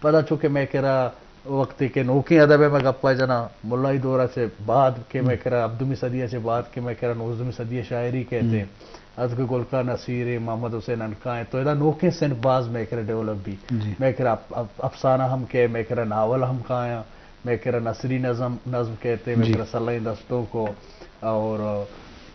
پدا چونکہ مئے کرا وقتی کہ نوکیں ادب ءِ ما گپا جناں، ملائی دورا چہ بعد کہ مئے کرا ہبدہمی صدی ءَ چہ بعد کہ مئے کرا نوزدہمی صدی ءِ شاعری کئیت، اتک گل خان نصیر ایں، محمد حسین عنقا ایں، تو ادا نوکیں صنف باز مئے کرا ڈیولپ بی۔ مئے کرا اف-، اف-، افسانہ ہم کئیت، مئے کرا ناول ہم کایاں، مئے کرا نثری نظم، نظم کئیت، مئے کرا سلہیں دستونک ءُ اور،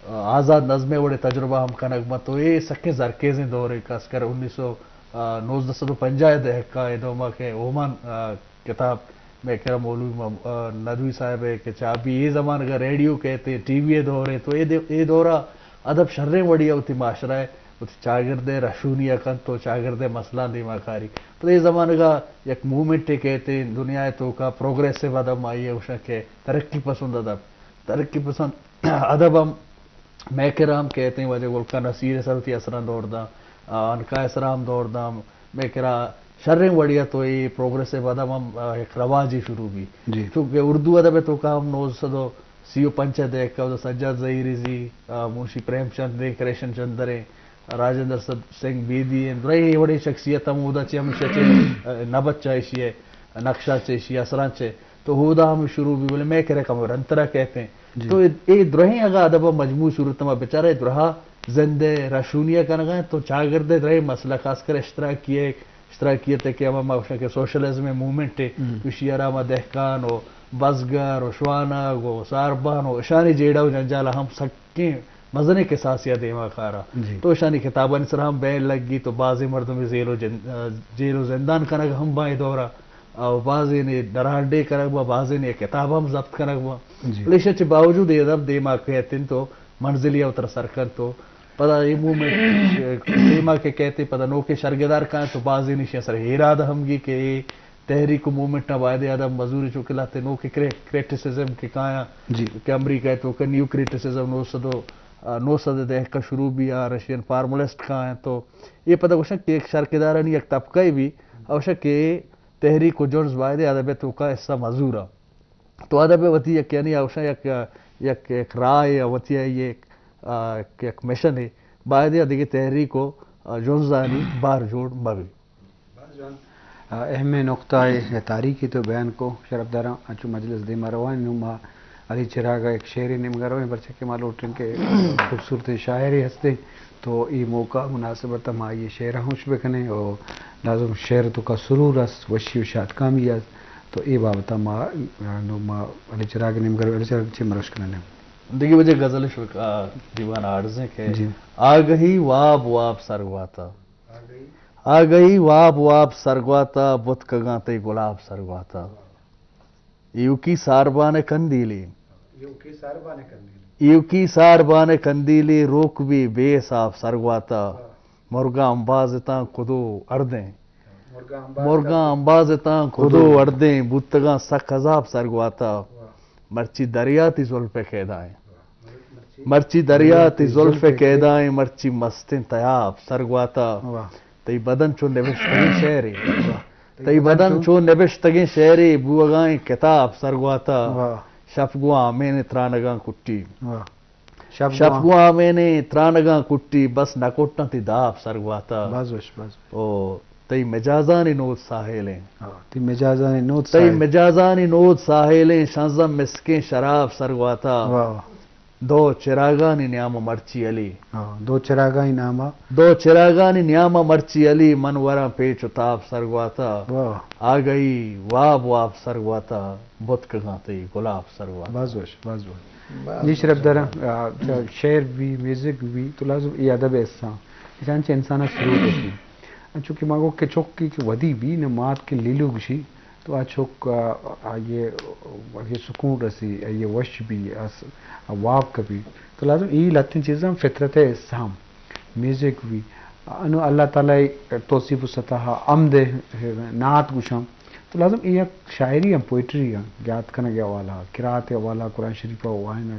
آ، آزاد نظم ءِ وڑیں تجربہ ہم کنگ بنت۔ تو اے سکیں زرکیزیں دورے، خاص کر انیس سو، آ، نوزدہ سد ءُ پنجاہ ءِ دہک ءَ اے دوما کہ اومان، آ، کتاب مئے کرا مولوی مم-، آ، ندوی صاحب ءِ کہ چابی، اے زمانگ ءَ ریڈیو کئیت، ٹی وی ءِ دور ایں، تو اے دے-، اے دور ءَ ادب شریں وڑی ءَ وتی معاشرہ ءَ، وتی چاگرد ءِ رہشونی ءَ کنت ءُ چاگرد ءِ مسئلہاں دیما کاری۔ پدا اے زمانگ ءَ یک موومنٹے کئیت دنیا ءِ توکا، پروگریسو ادب، ما آئی ءَ گوشاں کہ ترقی پسند ادب۔ ترقی پسند ادب ہم مئے کرا ہم کئیت، واجہ گل خان نصیر ءِ سرا وتی اثراں دور داں، آ، عنقا ءِ سرا ہم دور داں، مئے کرا شریں وڑی ءَ تو اے پروگریسو ادب ہم، آ، یک رواجے شروع بی۔ چونکہ اردو ادب ءِ توکا ہم نوزدہ سد ءُ سی ءُ پنچ ءِ دہک ءَ اودا سجاد زہیریزی، آ، منشی پریم چند ایں، کرشن چندر ایں، راجندر سب-، سنگھ بیدی ایں، درائیں اے وڑیں شخصیت ہم اودا چہ ہمیشہ چہ، آ، نبت چہ ایشی ءِ، نقشہ چہ ایشی ءِ، اثراں چہ تو اودا ہم شروع بی، بلے مئے کرا کم رندترا کئیت۔ تو اے، اے درہیں اگاں ادب ءِ مجموعی صورت ءَ ما بچاریں، درہا زند ءِ رہشونی ءَ کنگا ایں، تو چاگرد ءِ درہیں مسئلہ، خاص کر اشتراکی ءِ، اشتراکیت ءِ کہ ہما ما گوشاں کہ سوشلزم ءِ موومنٹ ءِ، ایشی ءَ را ما دہکان ءُ بزگر ءُ شوانگ ءُ ساربان ءُ اشانی جیڑہ ءُ جنجال ہم سکیں مزنیں کساسے ءَ دیما کارا۔ تو اشانی کتابانی سرا ہم بین لگی، تو بازیں مردم زیل ءُ جن-، آ، جیل ءُ زندان کنگ ہم باں اے دورا۔ او بازینے ڈرانڈے کنگ با، بازینے کتاب ہم ضبط کنگ با۔ بلے ایشی چہ باوجود اے ادب دیما کئیت انت و منزلی اوتر سر کنت و پدا اے موومنٹ دیما کہ کئیت، پدا نوکیں شرگدار کاینت و بازینے ایشی سر ایراد ہم گی کہ اے تحریک و موومنٹاں باید اے ادب مزوری، چونکہ لہتے نوکیں کرے-، کریٹیسزم کہ کایاں کہ امریکہ ءِ توکا نیو کریٹیسزم نو سد و، آ، نو سد ءِ دہک ءَ شروع بی، آ، رشین فارملسٹ کاینت و اے پدا گوشن کہ یک شرگدارانی یک طبقہ بی، اوشن کہ تحریک و جنز باید اے ادب ءِ توکا حصہ مزور انت۔ تو ادب ءِ وتی یک، یعنی اوشن یک، یک، یک راہ ءِ وتی یک، آ، یک مشن ءِ، باید اے دگہ تحریک و، آ، جنزانی بار جوڑ مہ بی۔ باز جوان۔ آ، اہمیں نقطہ ءِ یا تاریخی تو بیان کو شرف داراں، انچو مجلس دیما روان، نوں ما علی چراگ ءِ یک شعرے نیمگا رویں، پرچہ کہ ما لوٹیں کہ خوبصورتیں شاعرے ہستیں، تو اے موقع مناسبت ما آئی شعر ہوش بکنیں و لازم شعر توکا سرور است، وشی و شادکامی است، تو اے بابت ما، نوں ما علی چراگ نیمگا رویں۔ علی چراگ چے مروش کنیں؟ دگہ وجہ غزل شوق، آ، دیوان آرزیں کہ آگہی واب واب سر گواتا۔ آگہی واب واب سر گواتا، بت کگاں تئی گلاب سر گواتا۔ ایوکی ساربان ءِ کندیلے۔ ایوکی ساربان ءِ کندیلے۔ ایوکی ساربان ءِ کندیلے، روک بی بے حساب سر گواتا۔ واہ۔ مرگاں امبازتاں کدو اردیں۔ مرگاں امبازتاں کدو اردیں، بوتگاں سک عذاب سر گواتا۔ واہ۔ مرچی دریا تئی زلف ءِ قیدائیں۔ مرچی دریا تئی زلف ءِ قیدائیں، مرچی مستیں تیاب سر گواتا۔ واہ۔ تئی بدن چو نبشتگیں شعرے۔ واہ۔ تئی بدن چو نبشتگیں شعرے، بوگائیں کتاب سر گواتا۔ واہ۔ شپ گوں آمین ءِ ترانگاں کٹی۔ واہ۔ شپ گوں آمین ءِ ترانگاں کٹی، بس نہ کٹاں تئی داب سر گواتا۔ باز وش، باز وش۔ او تئی مجازانی نود ساحلیں۔ ہاں، تئی مجازانی نود تئی ساحل۔ مجازانی نود ساحلیں، شنزم مسکیں شراب سر گواتا۔ واہ۔ دو چراگانی نیام مرچی علی۔ ہاں، دو چراگانی نام ءَ۔ دو چراگانی نیام مرچی علی، من وراں پیچ و تاب سر گواتا۔ واہ۔ آگہی واب واب سر گواتا، بت کگاں تئی گلاب سر گواتا۔ باز وش، باز وش۔ باز جی وش۔ شرف داراں، آ، چا شعر بی، میوزک بی، تو لازم اے ادب ءِ حصہ۔ ایشاں چہ انسان ءَ سرود رسی۔ انچو کہ ما گو کہ چک کہ ودی بی، نہ مات کہ لیلو گشی، تو آ چک، آ، آئی ءَ، آئی ءَ سکون رسی، آئی ءَ وش بی، آ س-، آ واب کپی۔ تو لازم اے لہتیں چیزاں فطرت ءِ حصہ ہم، میوزک بی۔ انو اللہ تعالیٰ ءِ توصیف و سطح حمد ءِ نعت گوشاں۔ تو لازم اے یک شاعری ہم، پوئٹری ہم، یاد کنگ ءِ حوالہ، قرات ءِ حوالہ، قرآن شریف ءِ وانگ۔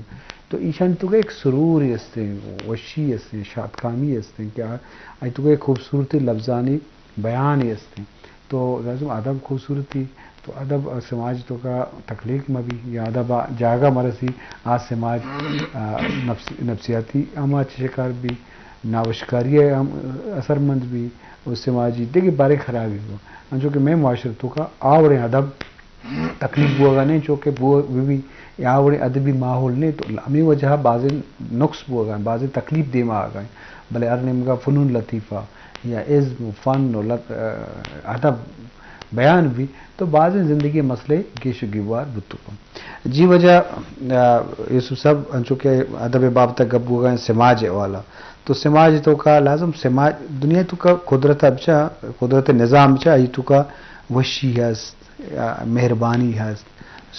تو ایشانی توکا یک سرورے استیں، وشی استیں، شادکامی استیں کہ آ-، آئی توکا یک خوبصورتی لبزانی بیانے استیں۔ تو لازم ادب خوبصورتی، تو ادب سماج توکا تخلیق مہ بی یا ادب ءَ جاگہ مہ رسی، آ سماج، آ، نفس-، نفسیاتی ہما چہ شکار بی۔ ناوشکاری ء ہم اثرمند بی و سماجی دگہ بارے خرابی بو۔ انچو کہ مئے معاشرہ توکا آ وڑیں ادب تکلیف بوگا نہیں، چونکہ بو بی، بی یا وڑیں ادبی ماحول نہیں، تو ہمیں وجہ بازیں نقص بوگا ہیں، بازیں تکلیف دیما آگا ہیں۔ بلے ہر نیمگا فنون لطیفہ یا ازم و فن و لط-، ادب بیان بی تو بازیں زندگی مسئلے گیش و گیوار بوتو کن۔ جی وجہ، آ، یوسف صاحب، انچو کہ ادب بابت گپ بوگا ہیں سماج والا، تو سماج توکا لازم سماج، دنیا توکا قدرت بچا، قدرت نظام بچا، ای توکا وشی ہست، آ، مہربانی ہست،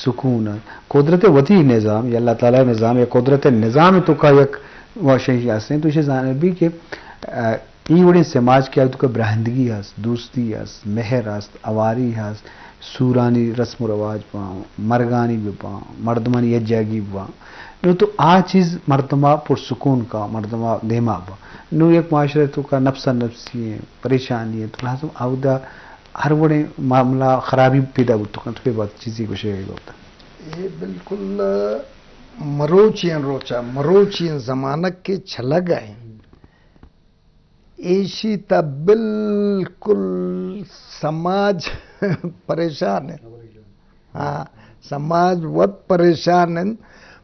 سکون ہست۔ قدرت وتی نظام یا اللہ تعالی نظام یا قدرت نظام توکا یک وشی ہستیں، تو اسے زانے بی کہ، آ، ای وڑیں سماج کہ آئی توکا براہندگی ہست، دوستی ہست، مہر ہست، اواری ہست، سورانی رسم و رواج باں، مرگانی بہ باں، مردمانی یکجاگی باں۔ نو تو آ چیز مردما پر سکون کا، مردما دیما باں۔ نو یک معاشرہ توکا نفسا نفسی ہیں، پریشانی ہیں، تو لازم اودا ہر وڑیں معاملہ خرابی پیدا بوت کنت، پہ بات چیزی گوشے گوتا۔ اے بالکل مروچی ہیں روچا، مروچی ہیں زمانگ کے چلگ ہیں۔ ایشی تا بالکل سماج پریشان ہے۔ ہاں، سماج وت پریشان ہیں،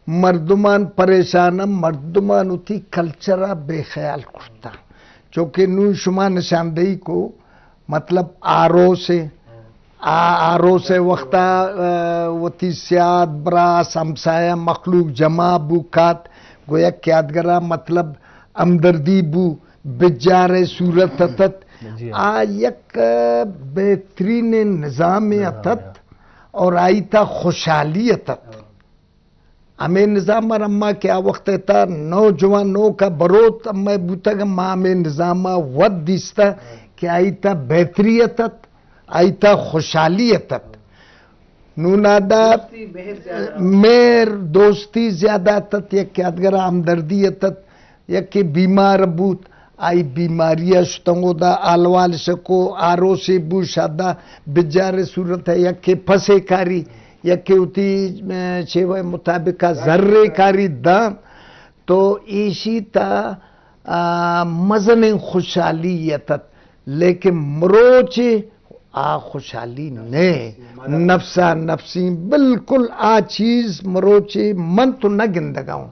مردمان پریشان ہیں، مردمان اتی کلچر بے خیال کرتا۔ چونکہ نو شما نشاندہی کو، مطلب، آروس ہے، آ-، آروس ہے وقتا، آ، وتی سیاد، براس، ہمسایہ، مخلوق جمع بو کات، گویا کہ آدگرا، مطلب، ہمدردی بو، بجار ء صورت اتت۔ جی ہاں۔ آ یک بہترین نظام نظام اتت اتت۔ اور آئی تا خوشحالی اتت۔ ہمیں نظام ء اما کہ آ وقت تا نوجوان نوکا بروت اما بوتگ، ما ہمیں نظام ء وت دیستا کہ آئی تا بہتری اتت، آئی تا خوشحالی اتت۔ نون آ دا دوستی، مہر زیادہ۔ مہر دوستی زیادہ اتت، یک کہ آدگرا ہمدردی اتت، یکے بیمار بوت، آئی بیماری ء شتنگو دا حالوال شکو، آروسے بو شادا بجار صورت ہے، یکے پسے کاری، یکے اتی، اه، چیوہ مطابق زرے کاری دا، تو ایشی تا، آ، مزنیں خوشحالی اتت، لیکن مروچے آ خوشحالی نے، نفسا نفسی بالکل آ چیز مروچے من تو نہ گندگا ہوں۔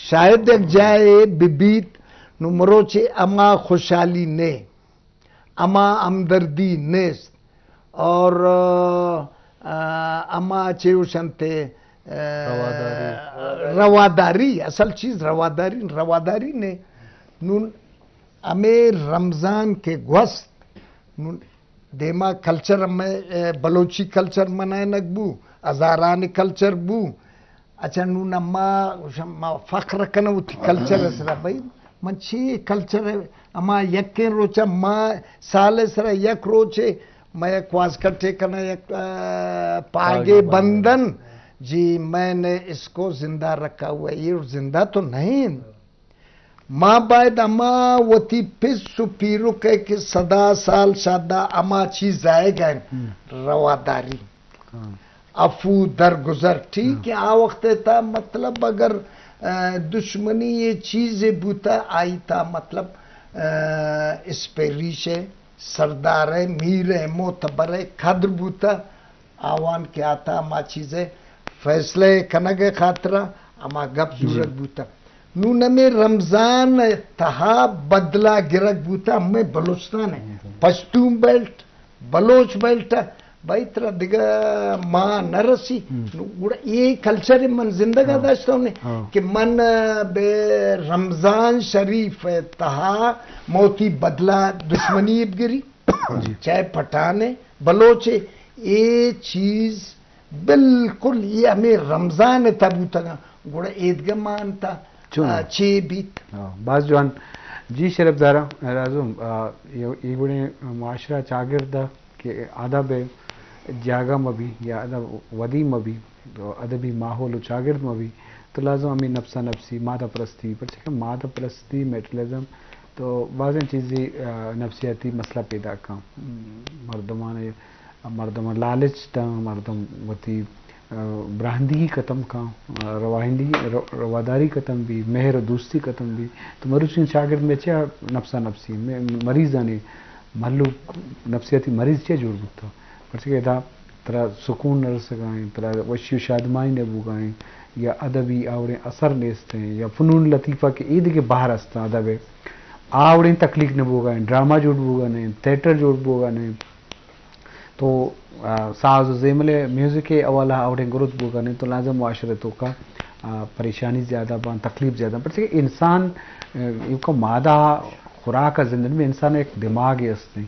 شاید یک جائے ببیت، نو مروچے اما خوشحالی نے، اما ہمدردی نیست، اور، آ، اما چے وشنتے، آ، رواداری۔ رواداری، اصل چیز رواداری، رواداری نے۔ نون ہمے رمضان کہ گوست، نون دیما کلچر ہمے، اے، بلوچی کلچر منائنگ بو، ہزارانی کلچر بو۔ اچھا، نون ما، ما فخر کنہ وتی کلچر سرا، بھئی، من چی کلچر، ہما یکیں روچا ما سال سرا یک روچے ما یک واسکٹے کنہ، یک، آ، پاگے پاگے بندن۔ بندن۔ جی، میں نے اس کو زندہ رکھا ہوا ہے، یہ زندہ تو نہیں۔ ما باید ہما وتی پس و پیرک ء کہ سدا سال شادا ہما چیز زائگ ء ہم۔ رواداری، ہاں۔ عفو درگزر، ٹھیک ہاں۔ ہے، آ وقت تا مطلب اگر، آ، دشمنی یہ چیز بوتا، آئی تا مطلب، آ، اسپیریش ہے، سردار ہے، میر ہے، معتبر ہے، قدر بوتا، آوان کہ آتا ہما چیزے فیصلہ کنگ ء خاطرا ہما گپ جی۔ زورگ بوتگ۔ نون ہمے رمضان ء تہا بدلہ گرگ بوتگ ہمے بلوچستان ء۔ ہم۔ پشتون بیلٹ، بلوچ بیلٹ ء، بھئی ترا دگہ ماہ نہ رسی۔ ہم۔ نو گڑا اے کلچر من زندگ ء ہاں۔ داشتہ نے ہاں۔ کہ من بہ رمضان شریف ء تہا موتی بدلہ دشمنی بگری۔ جی۔ چاہے پٹھان ء، بلوچ ء، اے چیز بالکل اے ہمے رمضان ء تہ بوتگاں، گڑا ایدگہ مان تا، چون؟ آ، چے بیت؟ ہاں، باز جوان۔ جی شرف دارا، لازم، آ، اے، اے وڑیں معاشرہ چاگرد ء کہ ادب ء جاگہ مہ بی یا ادب ودی مہ بی، تو ادبی ماحول و چاگرد مہ بی، تو لازم ہمیں نفسا نفسی، مادہ پرستی، پرچہ کہ مادہ پرستی، میٹرلزم، تو بازیں چیزی، آ، نفسیاتی مسئلہ پیدا کن۔ مردمان، مردمان لالچ دن، مردم وتی براہندگی ختم کاں، رواہندگی، رو-، رواداری ختم بی، مہر و دوستی ختم بی، تو مروچی چاگرد میں چیا نفسا نفسی، میں مریضانی مہلوک نفسیاتی مریض چیا جوڑ بوتا؟ پرچہ کہ ادا ترا سکون نہ رسگائیں، ترا وشی و شادمانی نہ بوگائیں، یا ادبی آوڑیں اثر نیستیں، یا فنون لطیفہ کہ ایدگہ بہر استاں ادب ء، آوڑیں تخلیق نہ بوگائیں، ڈرامہ جوڑ بوگا نہیں، تھیٹر جوڑ بوگا نہیں، تو، آ، ساز و زیمل ء میوزک ء حوالہ آوڑیں گرد بوگا نہیں، تو لازم معاشرے توکا، آ، پریشانی زیادہ باں، تکلیف زیادہ باں۔ پرچہ کہ انسان، آ، ایوکا مادہ خوراک ء زندگی میں انسان ایک دماغ استیں۔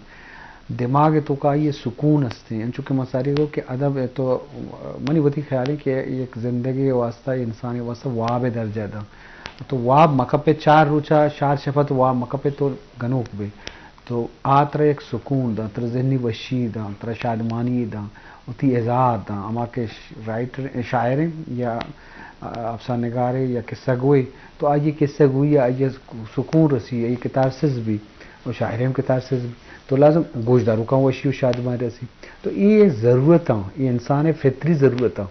دماغ توکا آئی سکون استیں۔ انچو کہ من ساری گو کہ ادب ء تو، آ، منی وتی خیال ہے کہ ایک زندگی واسطہ، انسانی واسطہ واب درجہ داں۔ تو واب مکپے چار روچا، چار شفت واب مکپے تو گنوک بے۔ تو آ ترا یک سکون داں، ترا ذہنی وشی داں، ترا شادمانی داں، وتی اظہار داں۔ ہما کہ ش-، رائٹر، شاعر ایں یا، آ، افسانہ نگار ایں یا قصہ گوئے، تو آئی قصہ گوئی ء آئی سکون رسی، آئی کتارسز بی، و شاعر ہم کتارسز بی، تو لازم گوشداروکاں وشی و شادمانی رسی۔ تو اے ضرورت آں، اے انسان فطری ضرورت آں۔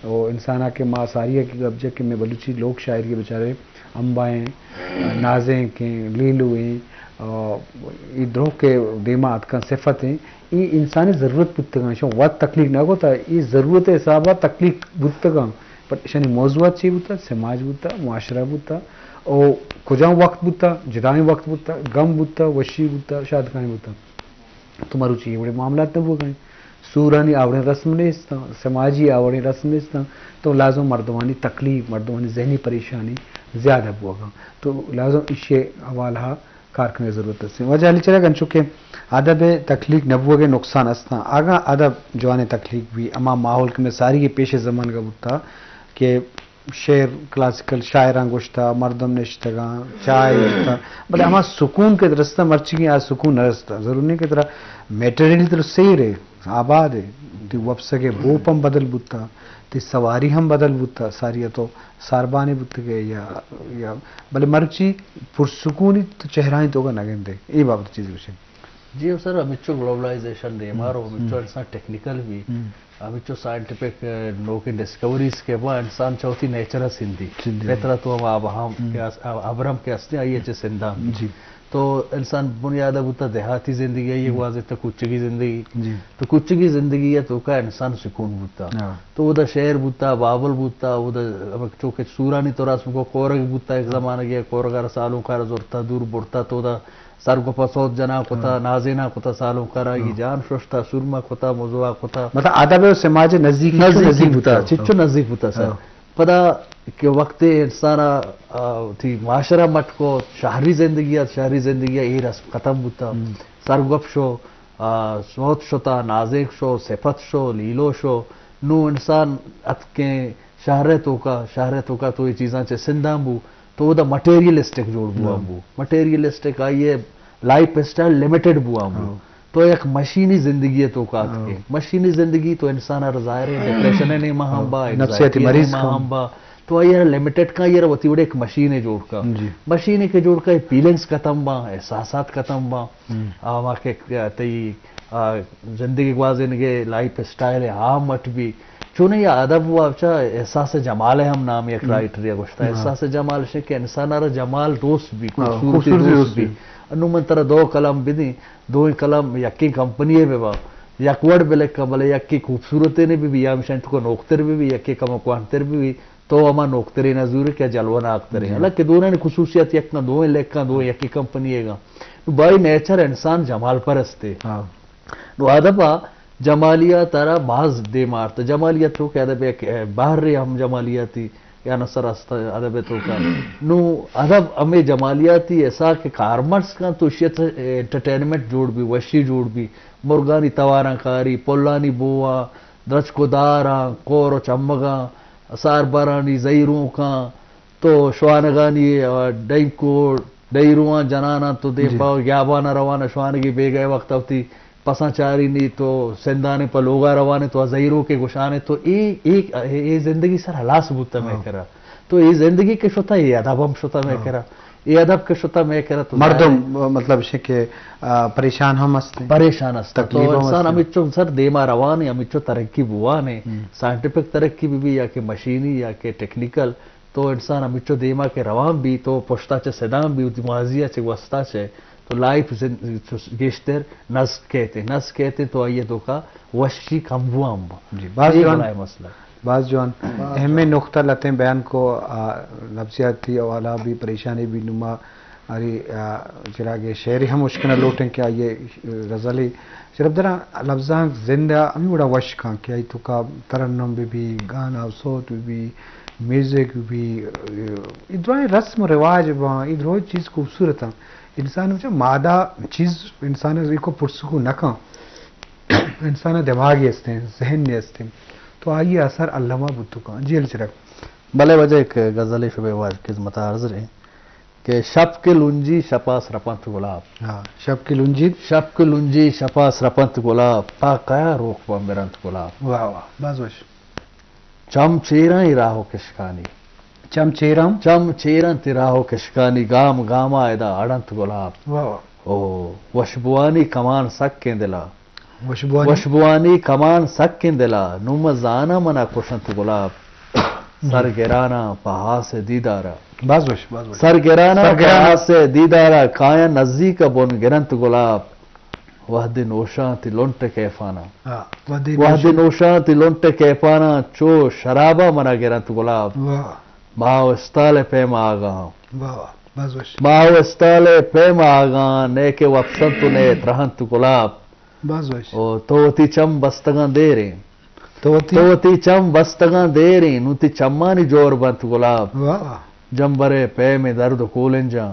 و انسان کہ ما ساری کی گپ جا کہ میں بلوچی لوک شاعری بیچارے امبا ایں، نازینک ایں، لیلو ایں، آ، اے دروہ کہ دیما اتکاں صفت ایں، اے انسانی ضرورت بوتگاں، ایشاں وت تخلیق نہ کتا، اے ضرورت حسابا تخلیق بوتگاں، پر ایشانی موضوعات چی بوتا؟ سماج بوتا، معاشرہ بوتا، او کجام وقت بوتا؟ جدائیں وقت بوتا، غم بوتا، وشی بوتا، شادکامی بوتا۔ تو مروچی اے وڑیں معاملات نہ بوگا ایں۔ سورانی آوڑیں رسم نیستاں، سماجی آوڑیں رسم نیستاں، تو لازم مردمانی تکلیف، مردمانی ذہنی پریشانی زیادہ بوگا۔ تو لازم ایشی حوالہ کار کنگ ضرورت است۔ واجہ علی چراغ، انچو کہ ادب تخلیق نہ بوگے نقصان استاں، اگاں ادب جوانیں تخلیق بی، ہما ماحول کہ میں ساری کے پیش زمانگا بوتا کہ شعر، کلاسیکل شاعراں گوشتا، مردم نشتگاں، چائے وارتا، بلے ہما سکون کہ رستا، مرچیگیں آ سکون نہ رستا۔ ضرور نہیں کہ ترا میٹیریل تر سیر ہے، آباد ہے، تی وپسگ ہے، بوپ ہم بدل بوتا، تی سواری ہم بدل بوتا، ساری تو ساربانے بوتگے یا، یا، بلے مرچی پرسکونی تو چہرانی توکا نہ گندے۔ اے بابت چیز گوشے۔ جی سر، ہمچو گلوبلائزیشن دیما رو، ہمچو انسان ٹیکنیکل بی، ہمچو سائنٹیفک، آ، نوکیں ڈسکوریز کہ با انسان چہ وتی نیچر ء سندی۔ سندی۔ فطرت و ہم آب ہم کہ اس-، آ، ابرم کہ ہستی آئی ء چہ سندان۔ جی۔ تو انسان بنیاد ء بوتا دیہاتی زندگی ء، گوازینتا کوچگی زندگی۔ جی۔ تو کوچگی زندگی ء توکا انسان سکون بوتا۔ ہاں۔ تو اودا شعر بوتا، بابل بوتا، اودا ہمک چوکہ سورانی تو راست کو کورگ بوتا، ایک زمانگے کورگ ء سالونک ء زرتا، دور برتا، تو اودا سرگپ ء سوت جنان کتا، ہاں۔ نازینان کتا، سالونک ء را ہاں۔ جان ششتا، سرمہ کتا، مزوا کتا۔ مطلب ادب و سماج نزدیکی چو نزدیکی نزدیک بوتا، بوتا۔ چچو نزدیک بوتا سر۔ ہاں۔ پدا کہ وقت انسان ء، آ، وتی معاشرہ مٹ کو، شہری زندگی ات، شہری زندگی ء اے رسم ختم بوتا۔ ہم۔ سرگپ شو، آ، سوت شتا، نازینک شو، سپت شو، لیلو شو۔ نوں انسان اتکیں شہر ء توکا، شہر ء توکا تو اے چیزاں چہ سندان بو، تو اودا مٹیریلسٹک جوڑ بوان ہاں۔ بو۔ مٹیریلسٹک آئی ء لائف اسٹائل لمیٹڈ بوان بو۔ ہاں۔ تو یک مشینی زندگی ء توکا اتکے۔ ہاں۔ مشینی زندگی تو انسان ء ظاہر ہے ڈپریشن ء نیما ہم با، نفسیاتی اینگزائٹی ء مریض نیما کن۔ ہم با۔ تو آئی ء لمیٹڈ کن، آئی ء وتی وڑے یک مشینے جوڑ کن۔ جی۔ مشینے کہ جوڑ کن، فیلنگز ختم باں، احساسات ختم باں۔ ہم۔ آ، ہما کہ تئی، آ، زندگی گوازینگ ء لائف اسٹائل ء آ مٹ بی۔ چونیں یا ادب و چا احساس جمال ء ہم نام یک ہم۔ رائٹرے ء گوشتا۔ ہاں۔ احساس جمال شے کہ انسان ء را جمال دوست بی، ہاں، خوبصورتی خوبصورتی دوست دوست بی۔ بی۔ انوں من ترا دو کلام بدیں، دوئیں کلام یکیں کمپنی ء بہ با، یک وڑ بہ لکھاں، بلے یکے خوبصورت ء نہ بہ بی، یا ہمیشانی توکا نوکتر بہ بی، یکے کمو کوہنتر بہ بی، تو ہما نوکتریں ء زورے کہ جلوہ ناکتریں۔ جی۔ حالانکہ دونانی خصوصیت یک نہ، دوئیں لکھاں، دوئیں یکیں کمپنی ء گاں۔ نوں بائی نیچر انسان جمال پرست ہے۔ ہاں۔ نوں ادب ء جمالیات ء را باز دیم آرت۔ جمالیات چو کہ ادب یک، اے، بحرے ہم جمالیاتی عنصر است ادب ء توکا۔ نوں ادب ہمے جمالیاتی حصہ کہ کارمرز کن تو اشی ء انٹرٹینمنٹ جوڑ بی، وشی جوڑ بی، مرگانی تواراں کاری، پلانی بواں، درچک و داراں، کور و چمگاں، ساربرانی زہیروکاں، تو شوانگانی، آ، ڈینکو، ڈیرواں جناناں تو دیم جی۔ پہ گیابان ء روان ء شوانگی بیگہ ء وقت ء وتی پساں چارینی تو سندانے پہ لوگا روانے تو زہیروکے گشانے تو اے، اے، اے، اے زندگی سر ہلاس بوتا مئے ہاں۔ کرا۔ تو اے زندگی کہ شتا اے ادب ہم شتا مئے ہاں۔ کرا۔ اے ادب کہ شتہ مئے کرا تو مردم، ظاہر ہے، مطلب اش کہ، آ، پریشان ہم است، پریشان است۔ تکلیف تو ہم انسان است۔ ہمچو سر دیما روان ہے، ہمچو ترقی بوان ہے، ہم۔ سائنٹیفک ترقی بہ بی یا کہ مشینی یا کہ ٹیکنیکل، تو انسان ہمچو دیما کہ روان بی تو پشتا چہ سدان بی، وتی ماضی ء چہ گوستا چہ تو لائف زند-، گیشتر نزک کیت، نزک کیت تو آئی ء توکا وشی کم بوان با۔ جی، باز اے جوان۔ بلائے مسئلہ۔ باز جوان۔ باز اہمیں جوان۔ نقطہ لتیں بیان کو، آ، لفظیاتی حوالہ بھی، پریشانی بھی نما، اری، آ، چراغ شعری ہم اشکنا لوٹیں کہ آئیے غزلی شرف درا لفظاں زندہ ہمیں وڑا وش کان کہ آئی توکا ترنم بھی بھی، گانا و صوت بھی بھی، میوزک بھی بھی، ادروائیں رسم و رواج باں، ادروائیں چیز خوبصورت ہیں۔ انسان مجھے مادہ چیز انسان کو پرسکو نہ کان۔ انسان ء دماغے است انت، ذہنے است انت، تو آئی ء اثر الما بوت کنت۔ جی علی چراغ۔ بلے واجہ یک غزلے شمئے واجہ خدمت ء عرض ریں کہ شپ کہ لنجی شپا سرپنت گلاب۔ ہاں، شپ کہ لنجی۔ شپ کہ لنجی شپا سرپنت گلاب، تا کیا روک بہ مرنت گلاب۔ واہ واہ، باز وش۔ چم چیراں ای راہ و کشکانی۔ چم چیراں؟ چم چیراں تی راہ و کشکانی، گام گاما ادا اڑنت گلاب۔ واہ واہ۔ او وشبوانی کمان سکیں دلا۔ وشبوانی؟ وشبوانی کمان سکیں دلا، نوں من زاناں منا کشنت گلاب۔ جی۔ سرگراناں پہ آس دیدارا۔ باز وش، باز وش۔ سرگراناں پہ سرگراناں۔ آس دیدارا، کایاں نزیک بن گرنت گلاب۔ وہدے نوشاں تی لنٹ کیفاناں۔ ہاں، وہدے وہدے نوشاں۔ نوشاں تی لنٹ کیفاناں، چو شرابا منا گرنت گلاب۔ واہ۔ ماہ و استال پیم آگاں۔ واہ واہ، باز وش۔ ماہ و استال پیم آگاں، نے کہ وپسنت و نے ترہنت گلاب۔ باز وش۔ او تو وتی چم بستگاں دیریں۔ تو وتی تو وتی چم بستگاں دیریں، نوں تی چمانی جور بنت گلاب۔ واہ واہ۔ جمبرے پیمیں درد و کولنجاں۔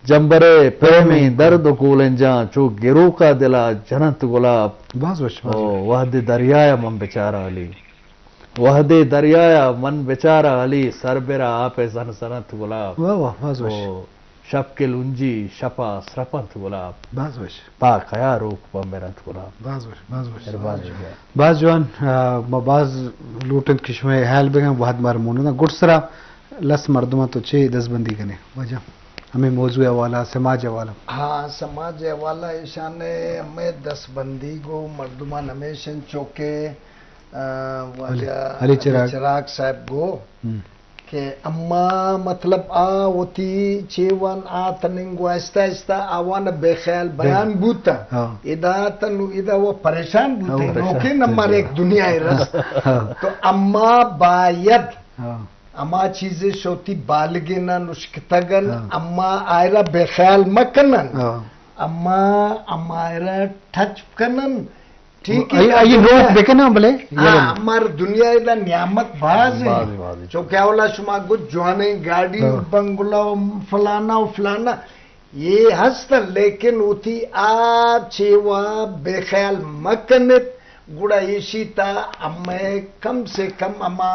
جمبرے پیمیں درد و کولنجاں، چو گروکا دلا جننت گلاب۔ باز وش، باز او وش۔ وہدے دریایا من بچاراں علی۔ وہدے دریایا من بچاراں علی، سربرا آپ زن زننت گلاب۔ واہ واہ، باز وش۔ او شپ کہ لنجی شپا سرپنت گلاب۔ باز وش۔ تا کیا روک پہ مرنت گلاب۔ باز وش، باز وش۔ مہربانی۔ باز جوان، آ، ما باز لوٹنت کہ شمئے حیال بگن، وہد مار موندا۔ گڈ سرا لس مردماں تو چے دزبندی کنے واجہ؟ ہمیں موضوع حوالہ، سماج حوالہ۔ ہاں، سماج حوالہ ایشان ہمیں دزبندی گو مردمان ہمیشن چوکے، آ، واجہ علی، علی علی چراغ۔ چراغ صاحب گو۔ ہم۔ کہ اما مطلب آ وتی چیوان آ تننگ و آہستہ آہستہ آوان بے خیال بیان بوتا۔ ہاں۔ ادا تنو ادا وہ پریشان بوتے، ہاں، پریشان۔ نوکے نمبر ایک دنیا ء رست۔ ہاں۔ تو اما باید ہاں۔ اما چیزے شوتی بالگے نا نشکتگن، ہاں۔ اما آئرا بے خیال مکنن۔ ہاں۔ اما، اما آئرا ٹچ کنن۔ ٹھیک ہے، آئی، آئی دنیا نوٹ بکناں بلے، ہاں، یلن۔ مر دنیا دا نعمت باز ہیں۔ باز ہیں، باز ہیں۔ چونکہ اولا شما گو جوانیں گاڑی، ہاں۔ بنگلہ و فلانا و فلانا، یہ ہست، لیکن وتی آ چیوا بے خیال مکنت، گڑا ایشی تا ہمیں کم سے کم ہما،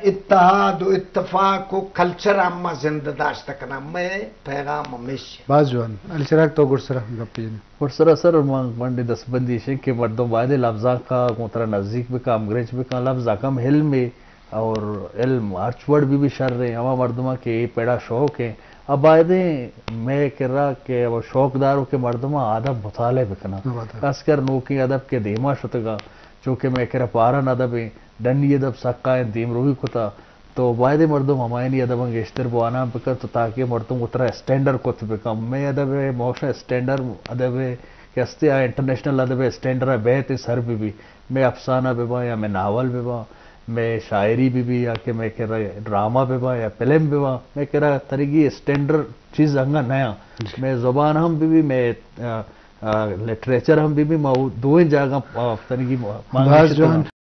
اتحاد و اتفاق و کلچر ہما زندہ داشت کنا۔ میں پیغام ہمیش۔ باز جوان۔ علی چراغ تو گڑ سرا گپی جن۔ گڑ سرا سر من، من دستبندی ایش انت کہ مردم باید لبزانک ء گوں ترا نزیک بکن، ہمگرنچ بکن، لبزانک ہم علمے اور علم ہرچ وڑ بہ بی شر ایں، ہما مردماں کہ اے پڑا شوق ایں، آ بایدیں مئے کرا کہ شوق داروکیں مردماں ادب مطالعہ بکناں۔ خاص کر نوکیں ادب کہ دیما شتگاں، چونکہ مئے کرا پارن ادب ایں، ڈنی ادب سکا ایں، دیمروی کتا۔ تو بایدیں مردم ہمایانی ادباں گیشتر بوانان بکنت، تو تاکہ مردم وترا اسٹینڈر کت بکن۔ مئے ادب ء موشا اسٹینڈر ادب ء کہ ہستے آ انٹرنیشنل ادب ء اسٹینڈر ء بیت ء سر بہ بی۔ مئے افسانہ بہ باں یا مئے ناول بہ باں، مئے شاعری بہ بی یا کہ مئے کرا ڈرامہ بہ باں یا فلم بہ باں، مئے کرا تنیگی اسٹینڈر چیز انگا نیاں۔ مئے زبان ہم بہ بی، مئے، آ، آ، لٹریچر ہم بہ بی، ما او دوئیں جاگہ، آ، تنیگی ما، ما باز جوان۔